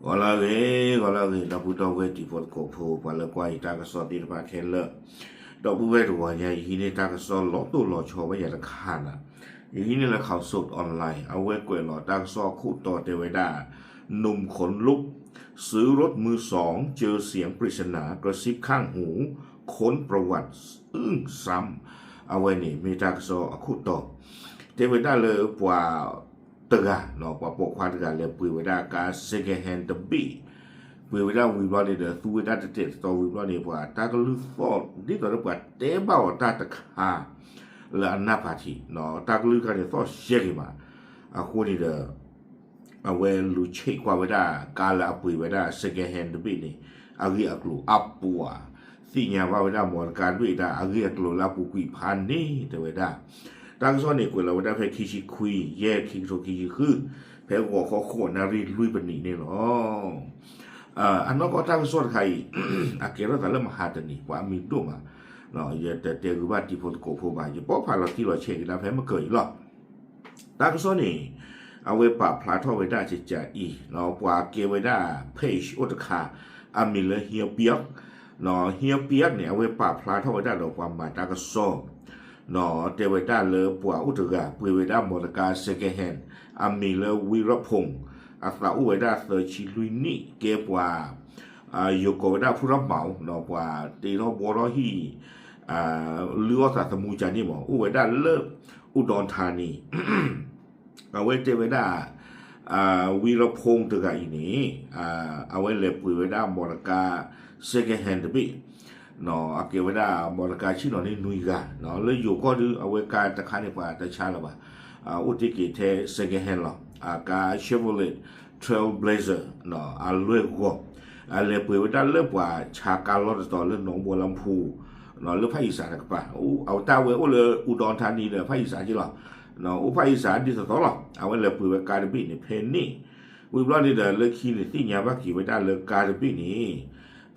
ဂီၤလၢအဂ့ၤ, ဂီၤလၢအဂ့ၤ ဒီပုၢ်ဒီဝဲၢ်တံၤဖိသကိးဖိ ပှၤလၢကွၢ်ယတၢ်ကစီၣ်သ့ၣ်တဖၣ်ခဲလၢာ်, ဒီပုၢ်ဝဲၢ်တဂီၤညါ ယဟံးန့ၢ်တၢ်ကစီၣ်လီၤတိၢ်လီၤဆီဝဲယၤတခါနၤ, ယဟံးန့ၢ်လၢ ข่าวสดออนไลน์ အဝဲကွဲးလီၤတၢ်ကစီၣ်အခိၣ်တီတဲဝဲဒၣ် หนุ่มขนลุก ซื้อรถมือสอง เจอเสียงปริศนากระซิบข้างหู ค้นประวัติอึ้งซ้ำ အဝဲန့ၣ်မ့ၢ်တၢ်ကစီၣ်အခိၣ်တီ, တဲဝဲဒၣ်လၢပှၤ တဂၤ, ပှၤပိာ်ခွါတဂၤလဲၤပှ့ၤဝဲဒၣ်ကါ second hand တဘ့ၣ်, ပှ့ၤဝဲဒၣ်ဝံၤဘျီန့ၣ်ဒီး သူဝဲဒၣ်တတဲာ်တတီဝံၤဘျီန့ၣ် ပှၤတၢ်ကလုၢ်သီၣ်ဒ်သိးဒီးပှၤတဲဘၣ်အီၤတၢ်တခါ လၢအနၢ်ဖးထံး, တၢ်ကလုၢ်တခါန့ၣ်သီၣ်ရှဲက့ၤမး, အဃိန့ၣ်ဒီး အဝဲလူၤဆံးကွၢ်ဝဲဒၣ်ကါလၢအပှ့ၤဝဲဒၣ် second hand တဘ့ၣ်န့ၣ် အဂ့ၢ်အကျိၤအပှၤ, သ့ၣ်ညါဘၣ်ဝဲဒၣ် မော်တော်ကား တဘ့ၣ်တၢ်အဂ့ၢ်အကျိၤလၢအပူၤကွံာ်ဖးန့ၣ် တဲဝဲဒၣ်, တၢ်ကစီၣ်န့ၣ်ကွဲးလီၤဝဲဒၣ်ဖဲခံဆံခွံ ယဲၢ် ခံကထိခံဆံဃု, ဖဲဂီၤခီဃိးနၣ်ရံၣ်လွံၢ်ပနံးန့ၣ်လီၤ. အနီၢ်ကီၢ်တၢ်ကစီၣ်တခါအံၤ အကဲထီၣ်သးလၢမဟါတနံၤ ပှၤအမံၤဒိၣ်မး, ယတတဲဂုာ်ဘၣ်တံၤဖိသကိးဖိဘၣ် ယပိာ်ဖးလီၤတံၢ်လီၤဆဲးကဒါဖဲမကၢၤအံၤလီၤ. တၢ်ကစီၣ်န့ၣ် အဝဲပာ်ဖျါထီၣ်ဝဲဒၣ်ကကးအံၤ, ပှၤကဲဝဲဒၣ် page အိၣ်တခါ အမံၤလၢ ဟံပၠး, ဟံပၠးန့ၣ် အဝဲပာ်ဖျါထီၣ်ဝဲဒၣ်ဒီးပှၤမၤတၢ်ကစီၣ်, တဲဝဲဒၣ်လၢပှၤအိၣ်တဂၤ ပှ့ၤဝဲဒၣ် မော်တော်ကား second hand အမံၤလၢ ဝံရဖူၣ်, အသးအိၣ်ဝဲဒၣ်သၢဆံလွံၢ်နံၣ် ကဲပှၤ ယိၤကိးဝဲဒၣ်ဖုရမီၤ, ပှၤတ့ထီၣ်ဘှီထီၣ်ဟံၣ် လုၢ်အီၣ်သးသမူကန့ၣ်မး အိၣ်ဝဲဒၣ်လၢ အူဒံထါနံ, အဝဲတဲဝဲဒၣ် ဝံရဖူၣ်တဂၤအံၤန့ၣ် အဝဲလဲၤပှ့ၤဝဲဒၣ် မော်တော်ကား second hand တဘ့ၣ်, အကဲဝဲဒၣ် မော်တော်ကား ဆ့ၣ်နီၤန့ၣ်နွံဂၤ, လၢယိၤကီၢ်ဒု အဝဲကါတခါန့ၣ် ပှၤတဆါလၢၤဘၣ်, အိၣ်တ့ၢ်က့ၤထဲ second hand လီၤ, ကါ Chevrolet Trailblazer အလွဲၢ်ဂီၤ, အလဲၤပှ့ၤဝဲဒၣ်လၢပှၤဆါကါလီၢ်တတီၤလၢ နီၢ်ဘီလါဖူ လၢဖၣ်အံၤစးတကပၤ, အတၢ်ဝဲအိၣ်လၢ အူဒံထါနံ ဒီးဖၣ်အံၤစးက့လီၤ, အိၣ်ဖၣ်အံၤစးဒ်သိးသိးလီၤ, အဝဲလဲၤပှ့ၤဝဲကါတဘ့ၣ်န့ၣ် ဖဲန့ၣ်, ဝံၤဘျီန့ၣ်ဒီး လၢခံန့ၣ်သ့ၣ်ညါဘၣ်က့ၤဝဲဒၣ်လၢကါတဘ့ၣ်န့ၣ်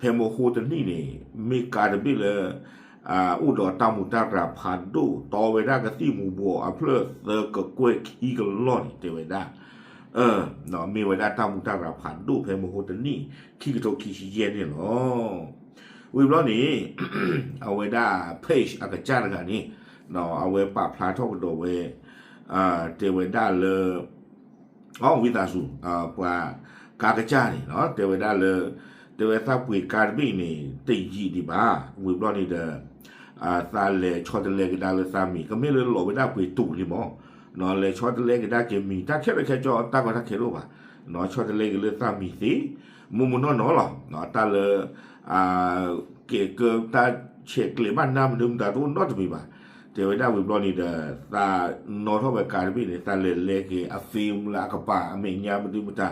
ဖဲမဟိတနံၣ်န့ၣ် မ့ၢ်ကါတဘ့ၣ်လၢ အိၣ်ဒီးတၢ်မူးတၢ်ရၤဖးဒိၣ် တီဝဲဒၣ်ကသံၣ်မူၤဘှီးအဖျၢၣ်သၢကကွဲၢ်ခံကလီၢ်န့ၣ် တဲဝဲဒၣ်, မ့ၢ်ဝဲဒၣ်တၢ်မူးတၢ်ရၤဖးဒိၣ်ဖဲမဟိတနံၣ် ခံကထိခံဆံယဲၢ်န့ၣ်လီၤ. ဝံၤဘျီန့ၣ် အဝဲဒၣ် page အကစၢ်တဂၤန့ၣ် အဝဲပာ်ဖျါထီၣ်ကဒီးဝဲ တဲဝဲဒၣ်လၢ အဝံသးစူၤ ပှၤကါကစၢ်န့ၣ် တဲဝဲဒၣ်လၢ တဲဝဲသးပှ့ၤကါတဘ့ၣ်န့ၣ် တယံာ်ဒံးဘၣ်, ဝံၤဘျီန့ၣ်ဒီး သးလဲၤဆီတလဲကဒါလၢသးမံၤ ကမ့ၢ်လၢလီၤဝဲဒၣ်ပှ့ၤတူာ်လံမး, လဲၤဆီတလဲကဒါက့ၤမံၤ တၢ်ခဲလၢာ်ခဲဆ့ တၢ်ကီတၢ်ခဲတအိၣ်ဘၣ်, ဆီတလဲက့ၤလၢသးမံၤသ့ မိၢ်မိၢ်နီၢ်နီၢ်လီၤ, တၢ်လၢ ကဲကၢတၢ်ဆဲးကျဲးဘၣ်နၢ်မနုၤမတၤတအိၣ်နီတမံၤဘၣ်, တဲဝဲဒၣ်ဝံၤဘျီန့ၣ်ဒီး သးနီၣ်ထီၣ်ဝဲကါတဘ့ၣ်န့ၣ် သးလဲၤလဲက့ၤအ film လၢအကပၤအမဲာ်ညါမနုၤမတၤ,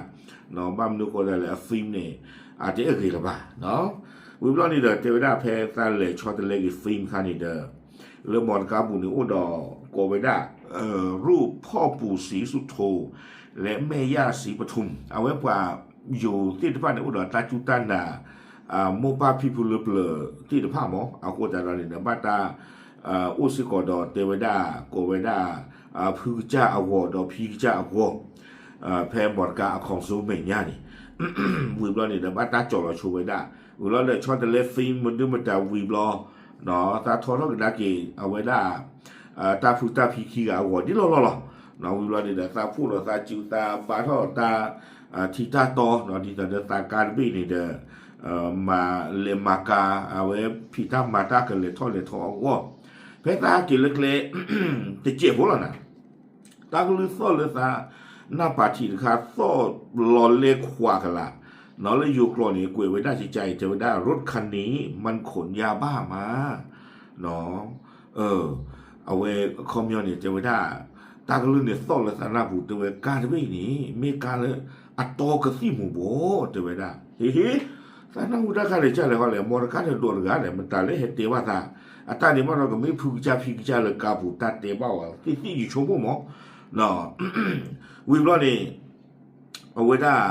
ဘၣ်မနုၤဃိသးလဲၣ် အ film န့ၣ် အတအဲၣ်ဂ့ၤလၢၤဘၣ်, ဝံၤဘျီန့ၣ်ဒီးတဲဝဲဒၣ်ဖဲသးလဲၤဆီတလဲက့ၤ film ခါန့ၣ်ဒီး လၢမော်တော်ကားပူၤန့ၣ်အိၣ်ဒီးကိးဝဲဒၣ် รูปพ่อปู่ศรีสุโธ และแม่ย่าศรีปทุม အဝဲပှၤယိၤသ့ၣ်တဖၣ်န့ၣ် အိၣ်ဒီးတၢ်စူၢ်တၢ်နာ် မိၢ်ပၢ်ဖံဖုလၢပျၢၤသ့ၣ်တဖၣ်မး, အဃိသတးဒီးန့ၣ်ဒီး ဘၣ်တၢ်အိၣ်စ့ၢ်ကီးဒီးတဲဝဲဒၣ် ကိးဝဲဒၣ် ဖုကစၢ်အဂီၤဒီးဖံကစၢ်အဂီၤ ဖဲမော်တော်ကားအ console မဲာ်ညါန့ၣ် ဝံၤဘျီန့ၣ်ဒီး ဘၣ်တၢ်ကၠီၤလီၤဆိဝဲဒၣ်, ဝံၤလီၤဒီးဆီတလဲ film မနုၤမတၤဝံၤဘျီ သးထီထီၣ်ကဒါက့ၤ အဝဲဒၣ် တၢ်ဖုတၢ်ဖံခံဂၤအဂီၤဒ်လီၢ်လီၢ်လီၤ, ဝံၤဘျီန့ၣ်ဒီး သးဖှိၣ်ဒီးသးစု သးဘါထီၣ်တၢ်ထံတၢ်တီ ဒ်သိးဒီးသးကါတဘ့ၣ်န့ၣ်ဒီး မၤလဲၤမၤကၤ အဝဲဖံးတၢ်မၤတၢ်ကလဲၤထီၣ်လဲၤထီအဂီၢ်, ဖဲသးဟဲက့ၤလၢကျဲ တစဲးဖိလီၤနၤ တၢ်ကလုၢ်သီၣ်လၢသးနၢ်ပၤထံးတခါ သီၣ်လီၤလဲခွးကလာ်, လၢယိၤကျိာ်န့ၣ် ကွဲးဝဲဒၣ်ကကါအံၤ တဲဝဲဒၣ် รถคันนี้มันขนยาบ้ามา အဝဲအခီပညီန့ၣ် တဲဝဲဒၣ် တၢ်ကလုၢ်န့ၣ်သီၣ်လၢသးနၢ်ပူၤ တဲဝဲကါတဘ့ၣ်အံၤန့ၣ် မ့ၢ်ကါလၢအတီကသံၣ်မူၤဘှီး တဲဝဲဒၣ်, ဟ့ဟ့ သးနၢ်ဟူတၢ်ခါန့ၣ် ကလဲၤဃီလဲၣ် မော်တော်ကားန့ၣ်ဒိးတဂၤလဲၣ် မတၤလၢဟဲတဲဘၣ်သး, အတၢ်န့ၣ်ဘၣ်ဒီးကမ့ၢ်ဖုကစၢ်ဖံကစၢ်လၢကါပူၤ တၢ်တဲဘၣ်ဝဲသ့ၣ်သ့ၣ်ယဆိကမိၣ်မး, ဝံၤဘျီန့ၣ် အဝဲဒၣ်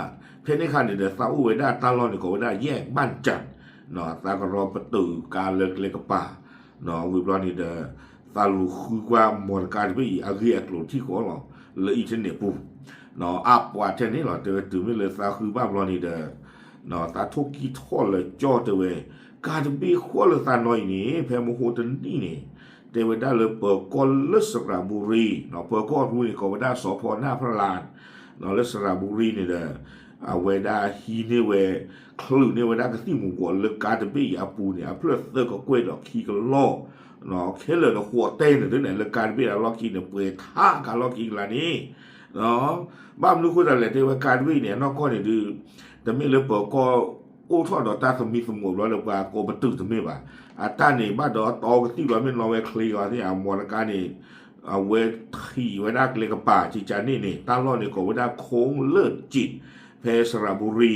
ဖဲန့ၣ်ခါန့ၣ်ဒီး သးအိၣ်ဝဲဒၣ်တၢ်လီၢ်န့ၣ် ကိးဝဲဒၣ် แยกบ้านจันทน์, သးကရီပတုာ်ကါလၢကျဲကပၤ, ဝံၤဘျီန့ၣ်ဒီး သ သးလူၤဃုကွၢ်မီတကါတဘ့ၣ်အံၤ အဂ့ၢ်အကျိၤထံၣ်ဃီလီၤ လၢ internet ပူၤ, အါပှၤထဲန့ၣ်လီၤ. တဲဝဲတုၤမ့ၢ်လၢသးဃုဘၣ်ဘျီန့ၣ်ဒီး သးထိၣ်ကံၢ်ထီၣ်လၢကၠီတဲဝဲ, ကါတဘ့ၣ်ဃီလၢသးနီၤအံၤန့ၣ် ဖဲမဟိတနံၣ်န့ၣ် တဲဝဲဒၣ်လၢပၢၤကီၢ်လၢစရးဘူရံ, ပၢၤကီၢ်ရူန့ၣ် ကိးဝဲဒၣ်စီၤဖီနၢ်ဖလၢ်, လၢစရးဘူရံန့ၣ်ဒီး အဝဲဒၣ်ဟံးန့ၢ်ဝဲ ချုးန့ၢ်ဝဲဒၣ်ကသံၣ်မူၤဘှီးလၢကါတဘ့ၣ်အံၤအပူၤန့ၣ် အဖျၢၣ်သၢကကွဲၢ်ဒီးခံကလီၢ်, ခဲလၢာ်န့ၣ် ဃိးတဲန့ၣ်ဒ်န့ၣ် လၢကါတဘ့ၣ်အလီၢ်ခံန့ၣ် ပှဲၤထးကါလီၢ်ခံကလါန့ၣ်, ဘၣ်မနုၤဃိသတးလဲၣ် တဲဝဲကါတဘ့ၣ်အံၤန့ၣ် အနီၢ်ကီၢ်န့ၣ်ဒုး တမ့ၢ်လၢပၢၤကီၢ် အိၣ်ထီၣ်ဒီးတၢ်သမံသမိးဘျီလၢပှၤကိးပတုာ်တမ့ၢ်ဘၣ်. အတၢ်န့ၣ်ဘၣ်ဒီးတီကသံၣ်ဘျီမ့ၢ်နီၢ်ဝဲချ့အီၤသ့ၣ် အမီတကါန့ၣ် အဝဲထံၣ်ဝဲဒၣ်ကျဲကပၤ ကကန့ၣ်န့ၣ် တၢ်လီၢ်န့ၣ်ကိးဝဲဒၣ် ခိလၢၢ်ကံး ဖဲစရးဘူရံ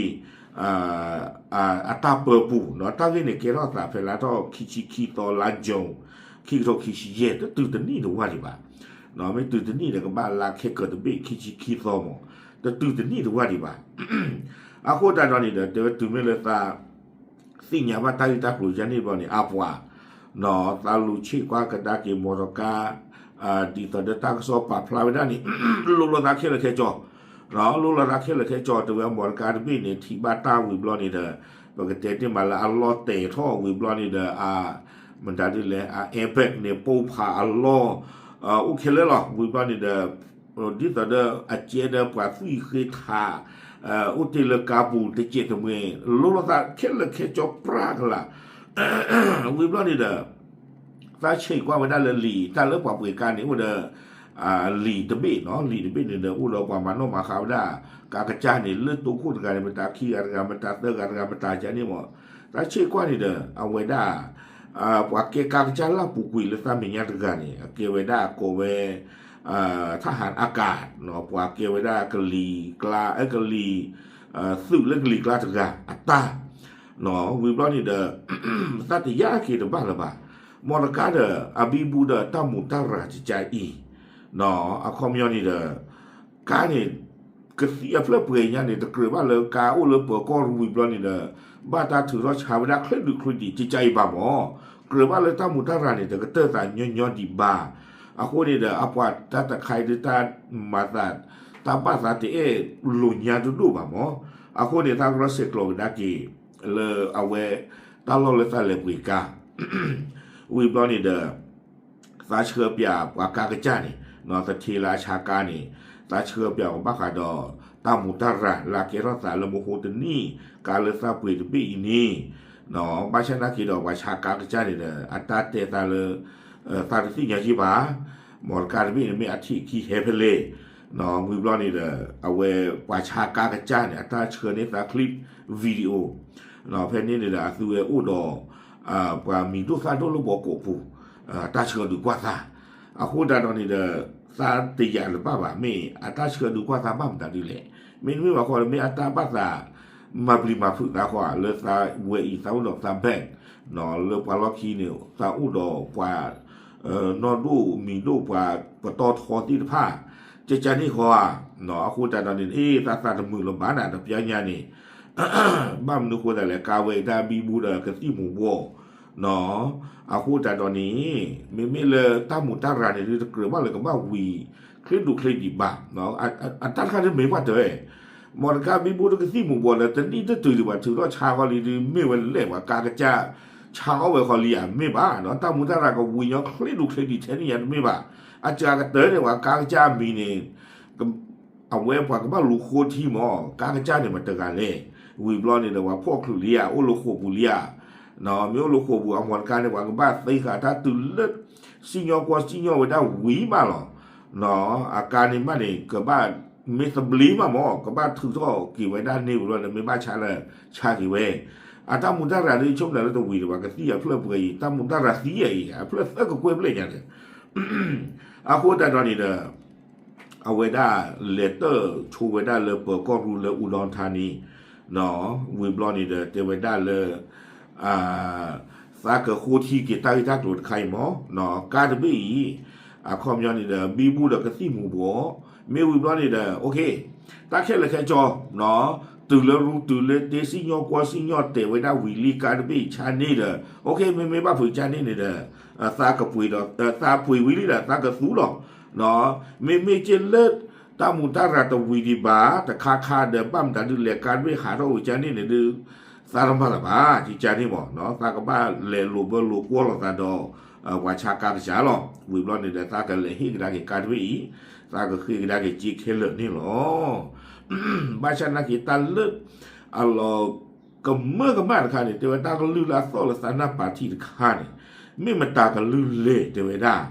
အတၢ်ပၢပူၤ, တၢ်ဂ့ၢ်န့ၣ်ကဲထီၣ်သးဖဲလါထီၣ်ခံဆံခံသီလါ June ခံကထိခံဆံယဲၢ် တတုၤတနံၣ်တဝၢ်ဒံးဘၣ်. မ့ၢ်တုၤတနံၣ်ဒီးကဘၣ်လါခဲကၢၤတဘ့ၣ် ခံဆံခံသီမး, တတုၤတနံၣ်တဝၢ်ဒံးဘၣ်. အဃိသတးဒီးန့ၣ်ဒီး တဲဝဲတုၤမ့ၢ်လၢသး သ့ၣ်ညါဘၣ်တၢ်ဂ့ၢ်တၢ်ကျိၤယါန့ၣ်ဘျီန့ၣ် အါပှၤ သးလူၤဆ့ၣ်ကွၢ်ကဒါက့ၤမီတကါ ဒ်သိးဒီးတၢ်ကစီၣ်ပာ်ဖျါဝဲဒၣ်န့ၣ် လိၣ်လီၤသးခဲလၢာ်ခဲဆ့, လိၣ်လီၤသးခဲလၢာ်ခဲဆ့ တဲဝဲမီတကါတဘ့ၣ်န့ၣ် ထံၣ်ဘၣ်တၢ်ဝံၤဘျီန့ၣ်ဒီး ပကတဲတ့ၢ်မးလၢအလီၢ်တဲာ်ထီၣ်ဝံၤဘျီန့ၣ်ဒီး အ မတၤဒ်လဲၣ် အ airbag န့ၣ် ပိၢ်ဖးအလီၢ် အိၣ်ခဲလၢာ်လီၤ. ဝံၤဘျီန့ၣ်ဒီး ဒ်သိးဒီးအကဲဒီးပှၤသွံၣ်ဃ့ထး အိၣ်တ့ၢ်လၢကါပူၤတစဲးတမှဲၤ လိၣ်လီၤသးခဲလၢာ်ခဲဆ့ပြးကလာ် ဝံၤဘျီန့ၣ်ဒီး သးဆ့ၣ်ကွၢ်ဝဲဒၣ်လၢလံာ် တၢ်လၢပှၤပှ့ၤကါန့ၣ် အိၣ်ဒီး လံာ်တဘ့ၣ်နီၤ လံာ်တဘ့ၣ်န့ၣ်ဒီး အိၣ်ဒီးပှၤမၤနီၣ်မၤဃါဝဲဒၣ် ကါကစၢ်န့ၣ် လၢတိခိၣ်တဂၤန့ၣ် မတၤခံဂၤတဂၤ မတၤသၢဂၤတဂၤ မတၤကန့ၣ်မး သးဆ့ၣ်ကွၢ်န့ၣ်ဒီး အဝဲဒၣ် ပှၤကဲကါကစၢ်လၢအပူၤကွံာ်လၢသးမဲာ်ညါတဂၤန့ၣ် အကဲဝဲဒၣ်ကိးဝဲ ထၣ်ဟၣ်အကၤ ပှၤကဲဝဲဒၣ်ကလံၤကျါ ကလံၤ သုးလၢကလံၤကျါတဂၤအတၢ် ဝံၤဘျီန့ၣ်ဒီး သးတယာ်က့ၤတဘၣ်လၢၤဘၣ်. မီတကါဒီး အဘံဘူဒီးတၢ်မူးတၢ်ရၤကကါအံၤ အခီပညီန့ၣ်ဒီး ကါန့ၣ် ကသံၣ်အဖျၢၣ်ပှဲၤညါန့ၣ် တကြၢးဘၣ်လၢကါအိၣ်လၢပၢၤကီၢ်ရူဝံၤဘျီန့ၣ်ဒီး ဘၣ်တၢ်ထုးထီၣ်ဆါဝဲဒၣ်ချ့ဒုးချ့ဒံးကကါအံၤဘၣ်မး ကြၢးဘၣ်လၢတၢ်မူးတၢ်ရၤန့ၣ် တကတၢၢ်သးညီညီဒံးဘၣ်. အဃိန့ၣ်ဒီး အပှၤတၢ်တခါအံၤဒုးတၢ်မၤသး တၢ်ဘၣ်သးတအဲၣ်လိာ်ညါဒိၣ်ဒိၣ်ဘၣ်မး အဃိန့ၣ် သးကရီဆဲးကျိးကဒါက့ၤ လၢအဝဲ တၢ်လီၢ်လၢသးလဲၤပှ့ၤကါ ဝံၤဘျီန့ၣ်ဒီး သးဆှၢပၠးပှၤကါကစၢ်န့ၣ် သထ့လၢအဆါကါန့ၣ် သးဆှၢပၠးအီၤဘၣ်ဃးဒီး တၢ်မူးတၢ်ရၤလၢအကဲထီၣ်သးလၢမဟိတနံၣ် ကါလၢသးပှ့ၤတဘ့ၣ်အံၤန့ၣ် ဘၣ်ဆၣ်နာ်က့ဒီးပှၤဆါကါကစၢ်န့ၣ်ဒီး အတၢ်တဲသးလၢ သးတသ့ၣ်ညါယ့ၢ်ဘၣ် မီတကါတဘ့ၣ်န့ၣ် မ့ၢ်အထံၣ်ခံဟဲဖဲလဲၣ် ဝံၤဘျီန့ၣ်ဒီး အဝဲပှၤဆါကါကစၢ်န့ၣ် အတၢ်ဆှၢန့ၢ်သး clip video ဖဲန့ၣ်န့ၣ်ဒီး အသုဝဲအိၣ်ဒီး ပှၤမံၤဒိၣ်သၣ်ဒိၣ်လၢဘီကိးပူၤ တၢ်ဆှၢဒုးကွၢ်သး အဃိသတးဒီးန့ၣ်ဒီး သးတယာ်လၢၤဘၣ်ဘၣ် မ့ၢ်အတၢ်ဆှၢဒုးကွၢ်သးဘၣ်မတၤဒ်လဲၣ် မ့တမ့ၢ်ဘၣ်ဃီ မ့ၢ်အတၢ်ဘၣ်သး မၤပျံၤမၤဖုးသးဃီ လၢသးဝဲအံၤ သးအိၣ်ဒီးသး bag လၢပှၤလီၢ်ခံန့ၣ် သးအိၣ်ဒီးပှၤ နီၢ်ဒိၣ်မံၤဒိၣ်ပှၤပတီၢ်ထီသ့ၣ်တဖၣ် ကကါန့ၣ်ဃီဧါ အဃိသတးဒီးန့ၣ် အ့ သးသးတမုာ်လၢၤဘၣ်နၤ တပျီညါန့ၣ် ဘၣ်မနုၤဃိသတးလဲၣ် ကါဝဲအံၤတၢ်ဘံဘူဒီးကသံၣ်မူၤဘှီး အဃိသတးဒီးန့ၣ် မ့မ့ၢ်လၢတၢ်မူးတၢ်ရၤန့ၣ် တကြၢးဘၣ်လၢကဘၣ်ဝံၤ ချ့ဒိၣ်ချ့ဒံးဘၣ် အတၢ်တခါန့ၣ်မ့ၢ်ပှၤတၢၢ် မီတကါဘံဘူတကသံၣ်မူၤဘှီးဒီး တနံၣ်တတုၤဒံးဘၣ် ထုးထီၣ်ဆါဃီလံဒီး မ့ၢ်ဝဲလဲၣ်ပှၤကါကစၢ် ဆါအီၣ်ဝဲဃီလံဧါ မ့ၢ်ဘၣ် တၢ်မူးတၢ်ရၤကဝံၤညီချ့ဒိၣ်ချ့ဒံးထဲန့ၣ်ယါတမ့ၢ်ဘၣ် အစှၤကတၢၢ်န့ၣ် ပှၤကါကစၢ်အမံၤန့ၣ် အဝဲပှၤကဘၣ်လူၤဃိထံမး ကါကစၢ်န့ၣ်မတၤတဂၤလဲၣ် ဝံၤဘျီန့ၣ်ဒီး ပှၤဖီၣ်ချုးလံဧါ အိၣ်လၢဃိာ်ပူၤလံဧါ မ့ၢ်အိၣ်လၢဃိာ်ပူၤ အမီတကါန့ၣ် ပှၤကဘၣ်သ့ဃာ်တၢ်တုၤလၢ စံၣ်ညီၣ်ကွီၢ်စံၣ်ညီၣ်ဝဲဒၣ်ဝံၤမးလီၤ အကါန့ၣ်မးန့ၣ် ကဘၣ်မ့ၢ်သဘျ့မးမး ကဘၣ်ထုးထီၣ်က့ၤဝဲဒၣ်န့ၢ်ဝံၤဘျီန့ၣ် မ့ၢ်ဘၣ်ဆါလၢဆါက့ၤဝဲ အတၢ်မူးတၢ်ရၤဒ်ဆိကမိၣ်လၢတဝံၤဒီး ပှၤကသံၣ်အဖျၢၣ်ပှဲၤအံၤ တၢ်မူးတၢ်ရၤသံအံၤ အဖျၢၣ်သၢကကွဲၢ်ဘျဲၣ်ညါန့ၣ် အဃိသတးဒီးန့ၣ်ဒီး အဝဲဒၣ်လဲၤတၢၢ်ဆိဝဲဒၣ်လၢပၢၤကီၢ်ရူလၢအူဒီထါန့ၣ် ဝံၤဘျီန့ၣ်ဒီး တဲဝဲဒၣ်လၢ သးကဃိထံက့ၤတၢ်ဂ့ၢ်တၢ်ကျိၤတခါအံၤမး ကါတဘ့ၣ်အံၤ အခီပညီန့ၣ်ဒီး ဘံဘူဒီးကသံၣ်မူၤဘှီး မ့ၢ်ဝံၤဘျီန့ၣ်ဒီး okay တၢ်ခဲလၢာ်ခဲဆ့ တုၤလၢရူ တုၤလၢတ့ စံၣ်ညီၣ်ကွီၢ်စံၣ်ညီၣ်တဲာ်ဝဲဒၣ်ဝံၤလံ ကါတဘ့ၣ်အံၤဆါန့ၣ်ဒီး okay မ့မ့ၢ်ဘၣ်ဖုးဆါန့ၣ်န့ၣ်ဒီး သးကပှ့ၤဒီး သးပှ့ၤဝံၤလံဒီး သးကသူလီၤ. မ့မ့ၢ်က့လၢ တၢ်မူးတၢ်ရၤတဝံၤဒံးဘၣ် တခါခါဒီး ဘၣ်မတၤဒုးလဲၤကါတဘ့ၣ်ဟးထီၣ်ဝံၤဆါန့ၣ်န့ၣ်ဒုး သးတမၤလၢၤဘၣ် ကကါန့ၣ်မး သးကဘၣ်လဲၤလိာ်ဘၢလိာ်ကွီၢ်လိာ်သးဒီး ပှၤဆါကါကစၢ်လီၤ. ဝံၤဘျီန့ၣ်ဒီး သးကလဲၤဟ့ၣ်ကဒါက့ၤကါတဘ့ၣ်အံၤ သးကဃ့ကဒါက့ၤစ့ခဲလၢာ်န့ၣ်လီၤ. ဘၣ်ဆၣ်နာ်က့ၤ တၢ်လၢ အလီၤ ကမၢကမၣ်တခါန့ၣ် တဲဝဲတၢ်ကလုၢ်လၢအသီၣ်လၢသးနၢ်ပာ်ထံးတခါန့ၣ် မ့ၢ်မတၤကလုၢ်လဲၣ် တဲဝဲဒၣ်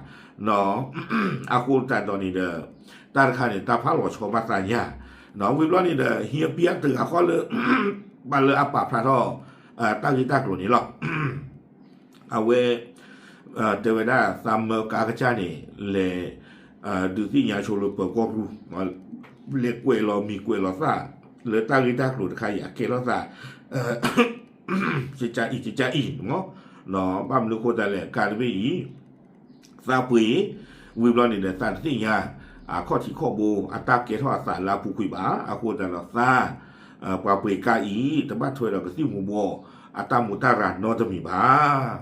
အဃိသတးဒီးန့ၣ်ဒီး တၢ်တခါန့ၣ် တၢ်ဖးလီၤဆီဘၣ်သးညါ ဝံၤဘျီန့ၣ်ဒီး ဟံးအပံအတဂၤဃီလၢ ဘၣ်လၢအပာ်ဖျါထီၣ် တၢ်ဂ့ၢ်တၢ်ကျိၤန့ၣ်လီၤ. အဝဲ တဲဝဲဒၣ်သးမၢကါကစၢ်န့ၣ် လဲၤ ဒုးသ့ၣ်ညါဆိလၢပၢၤကီၢ်ရူၢ် လဲၤကွဲးလီၤမံၤကွဲးလီၤသၣ် လၢတၢ်ဂ့ၢ်တၢ်ကျိၤတခါအံၤ အကဲထီၣ်သး ကကါအံၤ ကကါအံၤ ဘၣ်မနုၤအဃိသတးလဲၣ် ကါတဘ့ၣ်အံၤ သးပှ့ၤ ဝံၤဘျီန့ၣ်ဒီး သးတသ့ၣ်ညါ အခီၣ်ထံးခီၣ်ဘိ အတၢ်ကဲထီၣ်အသးလၢအပူၤကွံာ်ဘၣ်. အဃိသတးဒီးသး ပှၤပှ့ၤကါအံၤ တဘၣ်ထွဲဒီးကသံၣ်မူၤဘှီး အတၢ်မူးတၢ်ရၤနီတမံၤဘၣ်.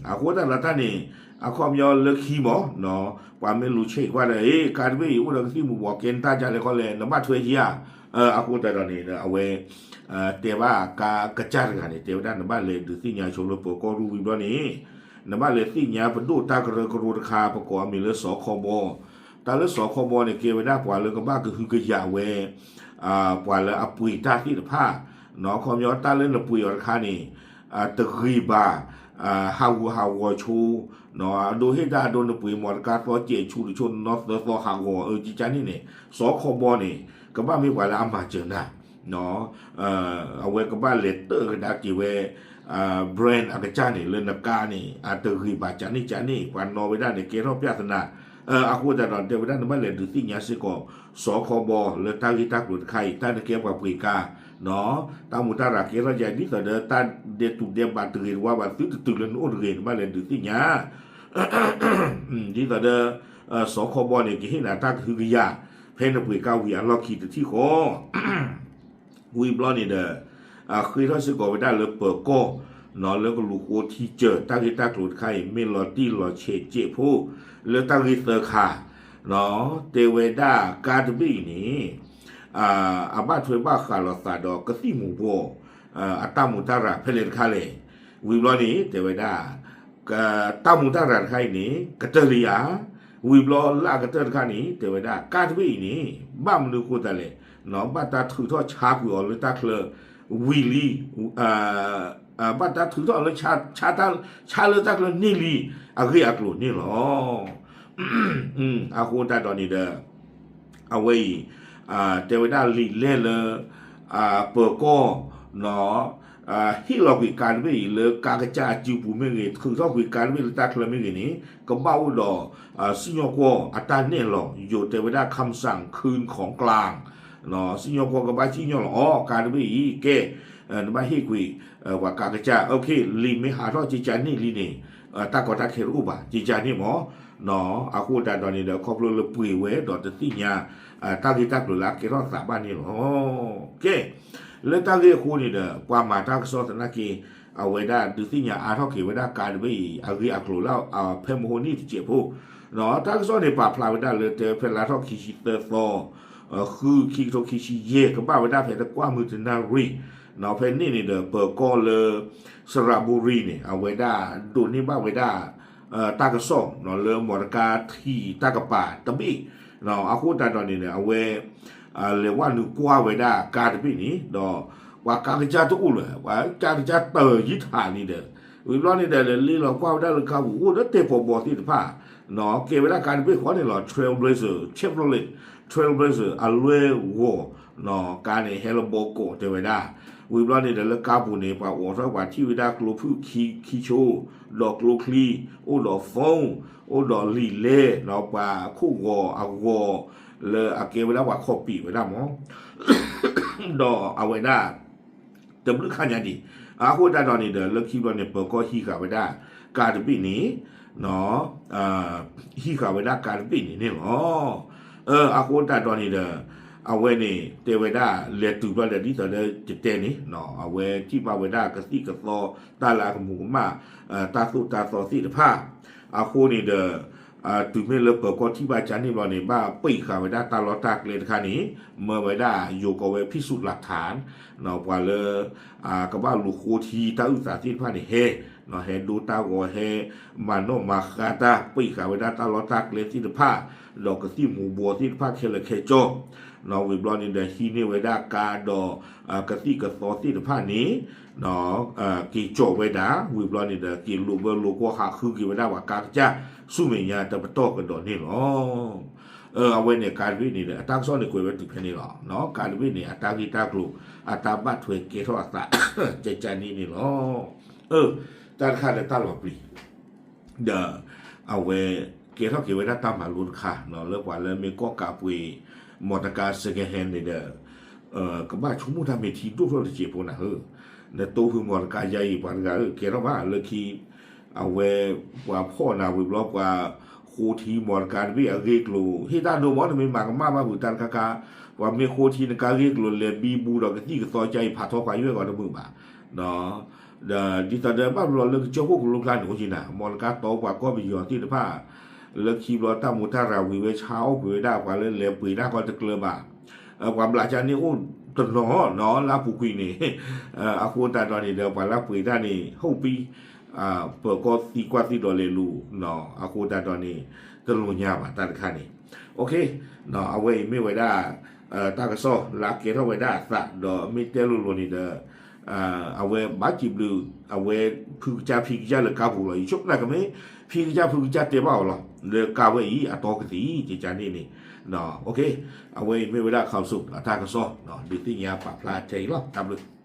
အဃိသတးဒီးတၢ်န့ၣ် အခီပညီလၢခံမး ပှၤမ့ၢ်လူၤဆဲးကွၢ်ဒီး ကါတဘ့ၣ်အံၤ အိၣ်ဒီးကသံၣ်မူၤဘှီး ကဲနတၢ်ဒ်လဲၣ်ခီလဲၣ် နဘၣ်ထွဲဧါ. အဃိသတးဒီးန့ၣ်ဒီး အဝဲ တဲဘၣ်ကါကစၢ်တဂၤန့ၣ် တဲဝဲဒၣ်နဘၣ်လဲၤဒုးသ့ၣ်ညါဆိလၢပၢၤကီၢ်ရူၢ်ဝံၤဘျီန့ၣ် နဘၣ်လဲၤသ့ၣ်ညါပဒိၣ်တၢ်ကရၢကရိတခါ ပကိးအမံၤလၢစီၤခီဘီ. တၢ်လၢစီၤခီဘီန့ၣ် ကဲဝဲဒၣ်ပှၤလၢကဘၣ်ကဟုကယာ်ဝဲ ပှၤလၢအပှ့ၤတၢ်သ့ၣ်တဖၣ် ခီပညီတၢ်လၢနပှ့ၤအီၤတခါန့ၣ် တဂ့ၤဘၣ် ဟးဂူာ်ဟးဂီၤဆိ အဒိဟ့ၣ်တၢ်အဒိနပှ့ၤမီၢ်တကါသီစဲးဆူတဆိ နနီၢ်သၢသီဟးဂီၤ အကကါန့ၣ်န့ၣ် စီၤခီဘီန့ၣ် ကဘၣ်မ့ၢ်ပှၤလၢအမၤစၢၤနၤ အဝဲကဘၣ်လဲၤတၢၢ်ကဒါက့ၤဝဲ brand အကစၢ်န့ၣ် လၢနကါန့ၣ် အတဂ့ၤဘၣ်ကန့ၣ်ကန့ၣ် ပှၤနီၣ်ဝဲဒၣ်န့ၣ် ကဲထီၣ်ပြဿနာ အဃိသတးဒီး တဲဝဲဒၣ်နဘၣ်လဲၤဒုးသ့ၣ်ညါစ့ၢ်ကီး စီၤခီဘီ လၢတၢ်ဂ့ၢ်တၢ်ကျိၤတခါအံၤ တၢ်နကဲပှၤပှ့ၤကါ တၢ်မူးတၢ်ရၤကဲထီၣ်ယၤ ဒ်သိးဒီးတၢ်ဒဲးတူာ်ဒဲးဘးတဂ့ၤတဝါဘၣ် သုတတုၤလၢနအိၣ်တဂ့ၤ နဘၣ်လဲၤဒုးသ့ၣ်ညါ ဒ်သိးဒီး စီၤခီဘီန့ၣ် ကဟ့ၣ်နၤတၢ်ကဟုကယာ် ဖဲနပှ့ၤကါဝံၤအလီၢ်ခံတထံၣ်ဃီ ဝံၤဘျီန့ၣ်ဒီး ဃ့ထီၣ်စ့ၢ်ကီးဝဲဒၣ်လၢပၢၤကီၢ် လၢကလူၤဃိထံစၢၤ တၢ်ဂ့ၢ်တၢ်ကျိၤတခါအံၤ မ့ၢ်လီၤတံၢ်လီၤဆဲးစဲးဖိ လၢတၢ်ဂ့ၢ်သၢခါ တဲဝဲဒၣ်ကါတဘ့ၣ်အံၤန့ၣ် အဘၣ်ထွဲဘၣ်ဃးလိာ်သးဒီးကသံၣ်မူၤဘှီး အတၢ်မူးတၢ်ရၤဖဲလဲၣ်တခါလဲၣ်. ဝံၤဘျီန့ၣ် တဲဝဲဒၣ် တၢ်မူးတၢ်ရၤတခါအံၤန့ၣ် ကတၢၢ်လံဧါ. ဝံၤဘျီလၢအကတၢၢ်တခါန့ၣ် တဲဝဲဒၣ် ကါတဘ့ၣ်အံၤန့ၣ် ဘၣ်မနုၤအဃိသတးလဲၣ် ဘၣ်တၢ်ထုးထီၣ်ဆါကွံာ်အီၤလၢတၢ်ချၢဝံၤလံ ဘၣ်တၢ်ထုးထီၣ်လၢ ဆါလၢတၢ်ချၢန့ၢ်လံ အဂ့ၢ်အကျိၤန့ၣ်လီၤ. အဃိသတးဒီးန့ၣ်ဒီး အဝဲအံၤ တဲဝဲဒၣ်လံာ်လဲၢ်လၢ ပၢၤကီၢ် ဟ့ၣ်လီၤကွံာ်ကါတဘ့ၣ်အံၤ လၢကါကစၢ်အစုပူၤမ့ၢ်ဂ့ၤ ထုးထီၣ်ကွံာ်ကါတဘ့ၣ်လၢတၢ်ချၢမ့ၢ်ဂ့ၤန့ၣ် ကဘၣ်အိၣ်ဒီး စံၣ်ညီၣ်ကွီၢ်အတၢ်နဲၣ်လီၤ ယိၤတဲဝဲဒၣ် คำสั่งคืนของกลาง စံၣ်ညီၣ်ကွီၢ်ကဘၣ်စံၣ်ညီၣ်လီၤ အီ ကါတဘ့ၣ်အံၤ ကဲ နဘၣ်ဟ့ၣ်ကွံာ် ပှၤကါကစၢ် okay လံာ်မ့ၢ်ဟးထီၣ်ကကါန့ၢ်လံန့ၣ် တၢ်ကီတၢ်ခဲတအိၣ်ဘၣ် ကကါန့ၣ်မး အဃိသတးဒီးန့ၣ်ဒီး ခီဖျိလၢပှ့ၤဝဲဒီးတသ့ၣ်ညါ တၢ်ဂ့ၢ်တၢ်ကျိၤလၢအကဲထီၣ်သးဘၣ်န့ၣ်လီၤ. ကဲ လၢတၢ်ဂ့ၢ်အဃိန့ၣ်ဒီး ပှၤမၤတၢ်ကစီၣ်သနာ်က့ အဝဲဒၣ်ဒုးသ့ၣ်ညါအါထီၣ်က့ၤဝဲဒၣ်ကါတဘ့ၣ်အံၤ အဂ့ၢ်အကျိၤလၢဖဲမဟိနံၣ်တစဲးဖိ တၢ်ကစီၣ်န့ၣ်ပာ်ဖျါဝဲဒၣ်လၢတဲဖဲလါထီၣ်ခံဆံသၢသီ ဃု ခံကထိခံဆံယဲၢ် ကဘၣ်ဝဲဒၣ်ဖဲတကွၢ်မုၢ်တနၣ်ရံၣ် ဖဲန့ၣ်န့ၣ်ဒီး ပၢၤကီၢ်လၢ စရပူၤရံန့ၣ် အဝဲဒၣ်ဒိးန့ၢ်ဘၣ်ဝဲဒၣ် တၢ်ကစီၣ် လၢမီတကါထံၣ်တၢ်ကပၤတဘ့ၣ် အဃိသတးဒီးန့ၣ်ဒီး အဝဲ လဲၤဝဲနုာ်ကွၢ်ဝဲဒၣ်ကါတဘ့ၣ်န့ၣ် ဒီးပှၤကါကစၢ်တအိၣ်လၢၤ ပှၤကါကစၢ်တၢၢ်ယံၤထးလံဒီး ဝံၤဘျီန့ၣ်ဒီး လဲၤလ့လီၤကွၢ်ဝဲဒၣ်လၢကါပူၤ အိၣ်ဒီးတဲာ်ပီၤဘီသ့ၣ်တဖၣ် ကဲဝဲဒၣ်ကါတဘ့ၣ်ဃီန့ၣ်လီၤ Trailblazer Chevrolet Trailblazer အလွဲၢ်ဂီၤ ကါန့ၣ် ဟဲလၢဘီကီးတဲဝဲဒၣ် ဝံၤဘျီန့ၣ်ဒီးလၢကါပူၤန့ၣ် ပှၤအိးထီၣ်ပှၤထံၣ်ဝဲဒၣ်ကျိဖုၣ်ခံဆိ ဒီးကျိချံ အိၣ်ဒီး phone အိၣ်ဒီးလံာ်လဲၢ် ဒီးပှၤခိၣ်ဂီၤအဂီၤ လၢအကဲဝဲဒၣ်ပှၤခီပံာ်ဝဲဒၣ်မး ဒီးအဝဲဒၣ် တဘျုးခါညါဒံး အဃိသတးဒီးန့ၣ်ဒီး လၢခံဘျီန့ၣ် ပၢၤကီၢ်ဟံးဃာ်ဝဲဒၣ်ကါတဘ့ၣ်န့ၣ် ဟံးဃာ်ဝဲဒၣ်ကါတဘ့ၣ်န့ၣ်န့ၣ်လီၤ. အဃိသတးဒီးန့ၣ်ဒီး အဝဲန့ၣ်တဲဝဲဒၣ်လဲၤတုၤဘျီဒီး ဒ်သိးဒီးယတဲန့ၣ် အဝဲထံၣ်ဘၣ်ဝဲဒၣ်ကသံၣ်ကသီ တၢ်လၢအကမူးကမၣ် တၢ်သိၣ်တၢ်သီသ့ၣ်တဖၣ် အဃိန့ၣ်ဒီး တုၤမ့ၢ်လၢပၢၤကီၢ်ထံၣ်ဘၣ်ကန့ၣ်ဘျီန့ၣ် ဘၣ်ပံာ်ဃာ်ဝဲဒၣ်တၢ်လီၢ်တၢ်ကျဲတခါန့ၣ် မၢဝဲဒၣ်ယိၤကီးဝဲ ဖံးစူးလးထၣ် ပှၤလၢ ကဘၣ်လူၤဃိထံတၢ်အုၣ်သးသ့ၣ်တဖၣ်န့ၣ် ဟဲ ဟဲဒိတၢ်ဂီၤ ဟဲမၤနီၣ်မၤဃါတၢ် ပံာ်ဃာ်ဝဲဒၣ်တၢ်လီၢ်တၢ်ကျဲသ့ၣ်တဖၣ် ဒီးကသံၣ်မူၤဘှီးသ့ၣ်တဖၣ်ခဲလၢာ်ခဲဆ့ ဝံၤဘျီန့ၣ်ဒီး ဟံးန့ၢ်ဝဲဒၣ်ကါဒီး ကသံၣ်ကသီသ့ၣ်တဖၣ်န့ၣ် က့ၤကၠီးဝဲဒၣ် ဝံၤဘျီန့ၣ်ဒီး က့ၤလိာ်ဘၢလိာ်ကွီၢ် ဟးဃုက့ၤဝဲဒၣ်ပှၤကါကစၢ် ဆူမဲာ်ညါတပတီၢ်ကဒီးန့ၣ်လီၤ. အဝဲန့ၣ်ကါတဘ့ၣ်န့ၣ်ဒီး အတၢ်ကစီၣ်န့ၣ်ကွဲးဝဲတုၤဖဲန့ၣ်လီၤ. ကါတဘ့ၣ်န့ၣ် အတၢ်ဂ့ၢ်တၢ်ကျိၤ အတၢ်ဘၣ်ထွဲကဲထီၣ်အသး ကကန့ၣ်န့ၣ်လီၤ. တၢ်တခါဒီးတၢ်လီၤပျံၤ ဒီး အဝဲ ကဲထီၣ်က့ၤဝဲဒၣ်တၢ်မၤလိတခါ လၢပှၤလၢမ့ၢ်ကီၢ်ကးပှ့ၤ မီတကါ second hand န့ၣ်ဒီး ကဘၣ်ဆိကမိၣ်တၢ်မ့ၢ်ထံဒိၣ်ထီၣ်တစဲးဖိနၤဧၢ, နတိဖုမီတကါယါအံၤ ပှၤတဂၤဧၢ ကဲထီၣ်ဘၣ်လၢခံ အဝဲ ပှၤဖီၣ်နၤဝံၤဘျီ ပှၤဃိထံမီတကါတဘ့ၣ်အဂ့ၢ်ကျိၤ ဟ့ၣ်တၢ်ဒိမီ နမ့ၢ်မၤကမၣ်ဘၣ်ဖုးတၢ်တခါခါ ပှၤမ့ၢ်ဃိထံနကါဂ့ၢ်ကျိၤ လဲၤဘံဘူဒီးကသံၣ်ကသီကါအံၤ ဖးထီပှၤယွဲၢ်ဂီၤတမုာ်ဘၣ် ဒီးဒ်သိးဒီးဘၣ်ဘျီလၢကစၢၢ်ခိၣ်ကလိကျါန့ၣ် အိၣ်က့ၤနၤ မီတကါတီပှၤကီၢ်ပယီၤသ့ၣ်တဖၣ် လၢခံဘျီတၢ်မူတၢ်ရၤဝံၤဝဲ ဆါအီၣ်ကွံာ်ဝဲဒၣ်ပှၤလၢလဲၤပှ့ၤတၢ်ဃီတကျၢၤဘၣ်, ပှၤဘျးကါန့ၣ်အိၣ်တနီၤနီၤလၢအပူၤကွံာ်န့ၣ်, အဃိသတးဒီးန့ၣ်ဒီး ပှၤလၢပှ့ၤတၢ်န့ၣ် ဟိၣ်ပံ ပၢၤကီၢ်သံကွၢ်သံဒိးလဲၤလူၤ, အဃိသတးဒီးန့ၣ် တလိာ်ညါဘၣ်တၢ်တခါန့ၣ်, အဝဲအံၤမ့ၢ်ဝဲဒၣ် တၢ်ကစီၣ်လၢအကဲထီၣ်ဝဲဒၣ်အသး ဒီးမ့ၢ်တဲလိၤလိၤန့ၣ်ဒီး အဝဲဘၣ်စံးဘျုး အဝဲဖုကစၢ်ဖံကစၢ်လၢကါပူၤလီၤ. ယဆိကမိၣ်ကမ့ၢ် ဖံကစၢ်ဖုကစၢ်တဲဘၣ်အီၤလီၤ လၢကါဝဲအံၤအတီကသံၣ် ကကန့ၣ်န့ၣ်, အဝဲအံၤမ့ၢ်ဝဲဒၣ်ခးစိ အတၢ်ကစီၣ် ဒုးသ့ၣ်ညါပာ်ဖျါထဲအံၤလီၤ. တၢ်ဘျုး